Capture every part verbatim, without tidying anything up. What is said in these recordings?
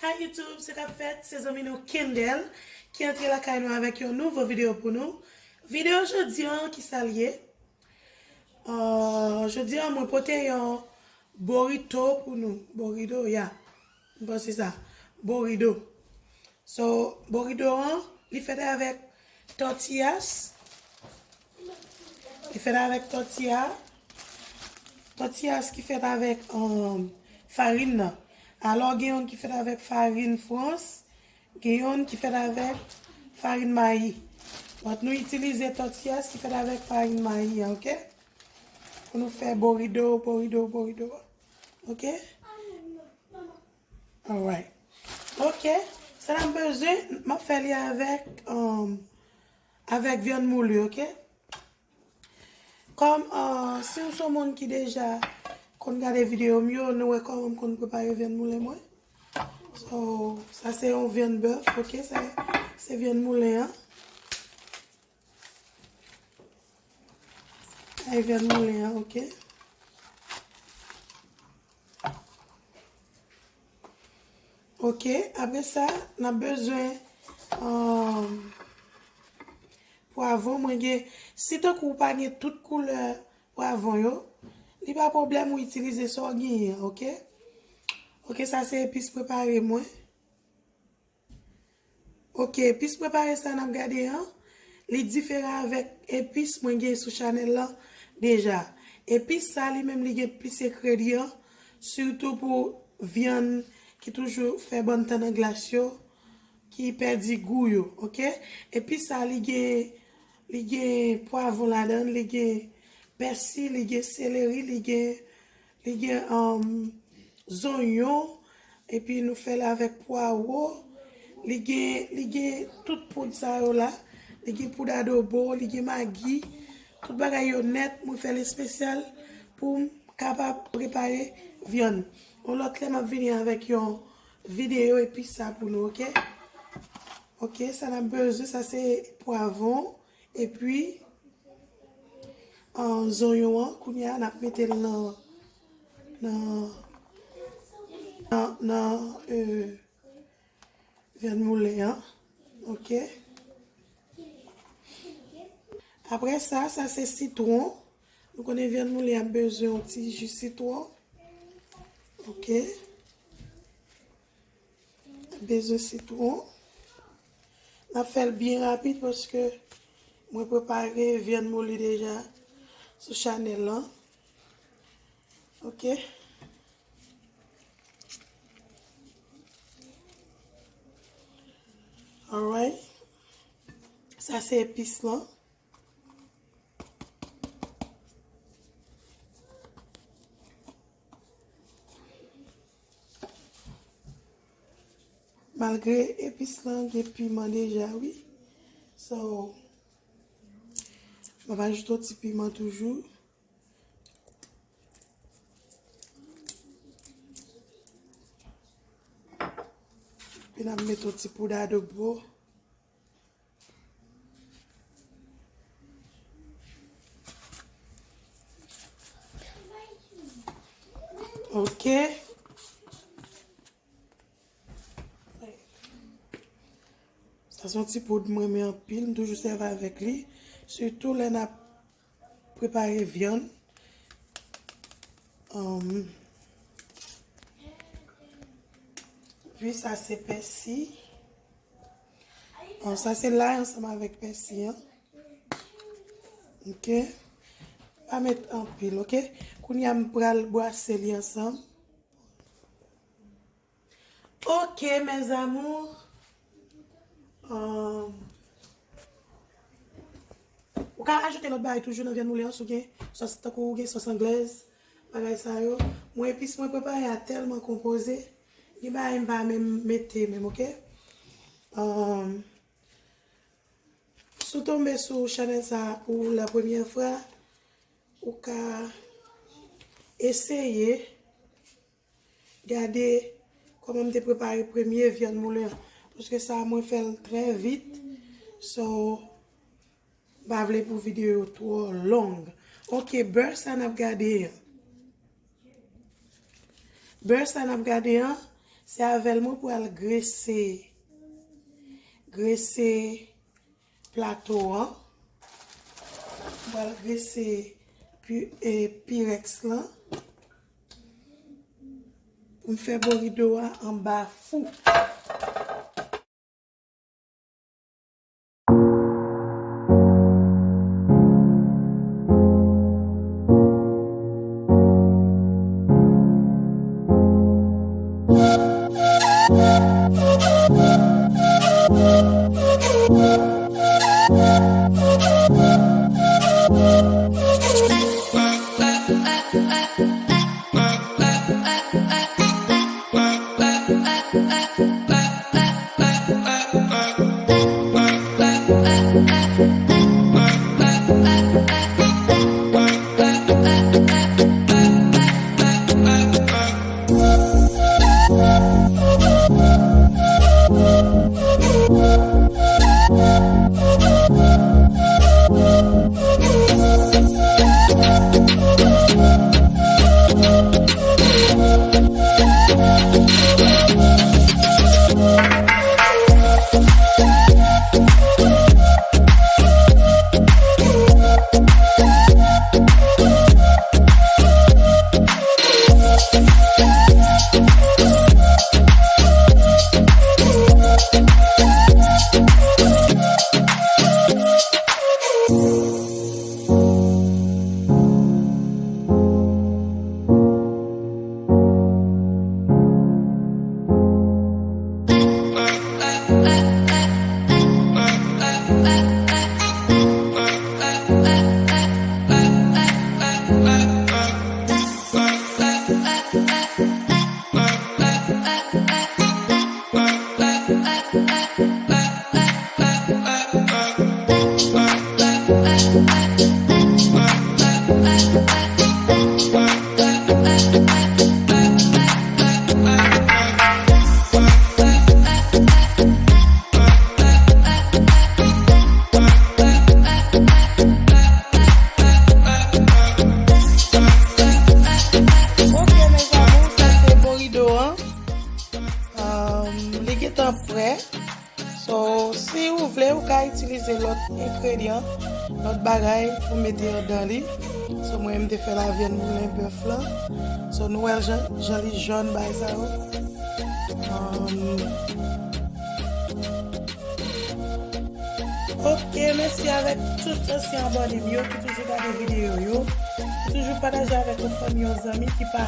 Hi YouTube, sa k ap fèt? Se zanmi nou Kendel ki antre lakay nou avèk yon nouvo videyo pou nou. Videyo jodi an, ki sa l ye? Ah, jodi an, mwen pote yon borito pou nou. Borito, ya. M panse sa. Borito. So, borito an, li fèt avèk tortillas. Li fèt avèk tortilla. Tortillas ki fèt avèk, um, farin nan. Alò, gen youn ki fèt avèk farin Frans, gen youn ki fèt avèk farin mayi. But nou itilize tortillas ki fèt avèk farin mayi an, oke? Pou nou fè borito, borito, borito. Oke? Alright. Oke. Sa n ap bezwen, m ap fè li avèk, um, avèk vyann moule, oke? Kòm, uh, si w se yon moun ki deja konn gade videyo m yo, nou wè kòman m konn prepare vyann moule mwen. So, sa se yon vyann bèf, oke? Sa se vyann moule an. Sa e vyann moule an, oke? Oke, apre sa, n ap bezwen, um, pwavwon. Mwen gen, si tankou w pa gen tout koulè pwavwon yo, li pa pwoblèm, ou itilize sa w genyen an, oke? Oke, sa se epis prepare mwen. Oke, epis prepare sa n ap gade an, li diferan avèk epis mwen gen sou chanèl lan deja. Epis sa li menm li gen plis engredyan, sitou pou vyann ki toujou fè bann tan nan glas yo, ki pèdi gou yo, oke? Epis sa li gen, li gen pwavwon ladan, li gen pèsi, li gen seleri, li gen, li gen, um, zonyon, epi nou fè l avèk pwawo. Li gen, li gen tout poud sa yo la. Li gen poud adobo, li gen magi. Tout bagay yo nèt, mwen fè l espesyal pou m kapab prepare vyann. Yon lòt lè, m ap vini avèk yon videyo epis sa pou nou, oke? Oke, sa n ap bezwen, sa se pwavwon, epi, ah, zonyon an, kounye a, n ap mete l nan, nan, nan, nan, euh, vyann moule an. Oke. Apre sa, sa se sitwon. Nou konnen vyann moule ap bezwen yon ti ji sitwon. Oke. Ap bezwen sitwon. N ap fè l byen rapid paske mwen prepare vyann moule deja sou chanèl lan. Oke. Alright. Sa se epis lan. Malgre epis lan gen piman deja, wi. So, m ap ajoute yon ti piman toujou. Epi n ap mete yon ti poud adobo. Oke. Sa se yon ti poud mwen renmen anpil, m toujou sèvi avèk li. Sitou lè n ap prepare vyann. Um, epi sa se pèsi. Ah, sa se lay ansanm avèk pèsi an. Oke. Pa met anpil, oke? Kounye a m pral bwase li ansanm. Oke, mes amours. Um, ou ka ajoute lòt bagay toujou nan vyann moule an, si w gen sòs, tankou ou gen sòs anglèz, bagay sa yo. Mwen, epis mwen prepare a tèlman konpoze, gen bagay m pa menm mete menm, oke? Um, si w tonbe sou chanèl sa a pou la premyè fwa, ou ka eseye gade kòman m te prepare premye vyann moule an. Paske sa a mwen fè l trè vit. So, m pa vle pou videyo yo twò long. Oke, bè sa n ap gade an. Bè sa n ap gade an, Se avè l mwen pral grese, grese plato an. Mwen pral grese pi-, e, pirèks lan. Pou m fè borido a anba fou. Ok, mes amours, sa se borido an. Um, li gentan prè. So, si ou vle, ou ka itilize lòt engredyan, lòt bagay pou mete anndan li. So, mwen, m te fè lavyann boulen bèf lan. So, nou wè jan, jan li jòn, bagay sa yo. Um, ok, mèsi avèk tout ansyen abòne m yo ki toujou gade videyo yo, ki toujou pataje avèk yon fanmi, yon zanmi, ki pa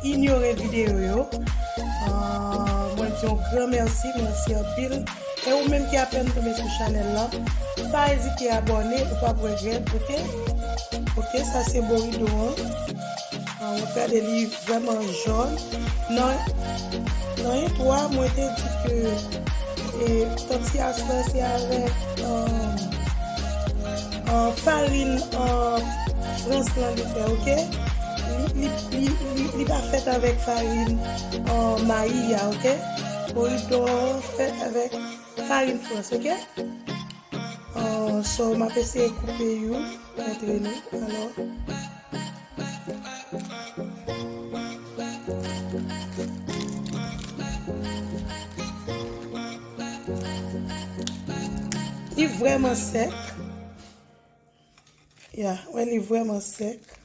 inyore videyo yo. Ah, mwen di yon gran mèsi, mèsi anpil. E ou menm ki apèn tonbe sou chanèl lan, pa ezite abòne, ou p ap regrèt, ok? Ok, sa se borido an. Ah, ou gade li vrèman jòn. Nan, nan entwo a, mwen te di ke, e, tòtiyas lan se avèk, um, uh, farin, uh, Frans lan li fè, ok? Li, li, li, li, li pa fèt avèk farin, uh, mayi a, ok? Borido fèt avèk farin Frans, ok? Uh, so, m ap eseye koupe youn, montre nou, alò. Li vrèman sèk. Ya, wè, li vrèman sèk.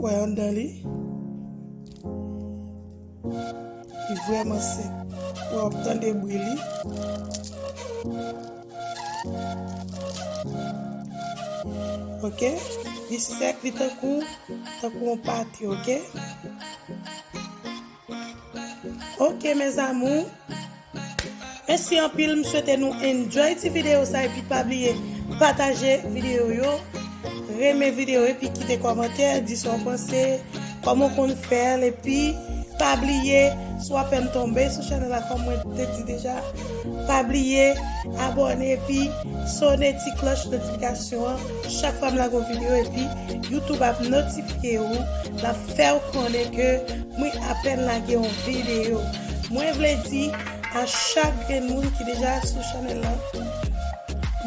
Wè anndan li. Li vrèman sèk. Wè, w ap tande bri li. Ok? Li sèk, li tankou, tankou yon pate, ok? Ok, mes amours. Mèsi anpil, m swete nou enjoy ti videyo sa, epi pa bliye pataje videyo yo, renmen videyo, epi kite kòmantè, di sa w panse, kòman w konn fè l, epi pa bliye, si w apèn tonbe sou chanèl la, kòm mwen te di deja, pa bliye abòne, epi sone ti klòch notifikasyon an, chak fwa m lage yon videyo, epi YouTube ap notifye w, l ap fè w konnen ke mwen apèn lage yon videyo. Mwen vle di a chak grenn moun ki deja sou chanèl lan,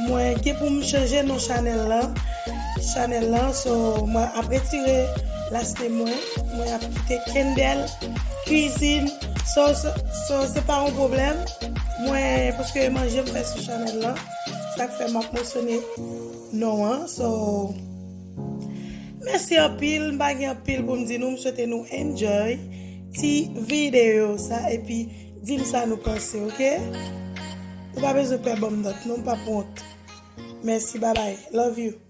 mwen gen pou m chanje non chanèl lan. chanèl lan. So, mwen ap retire last name mwen. Mwen ap kite Kendel Cuisine. So, so, so se pa yon pwoblèm. Mwen, paske manje m fè sou chanèl lan. Sa k fè m ap mansyone non an. So, mèsi anpil. M pa gen anpil pou m di nou. M swete nou enjoy ti videyo sa. Epi, di m sa nou panse, oke? Ou pa bezwen pè ban m nòt, non, m p ap wont. Mèsi, babay. Love you.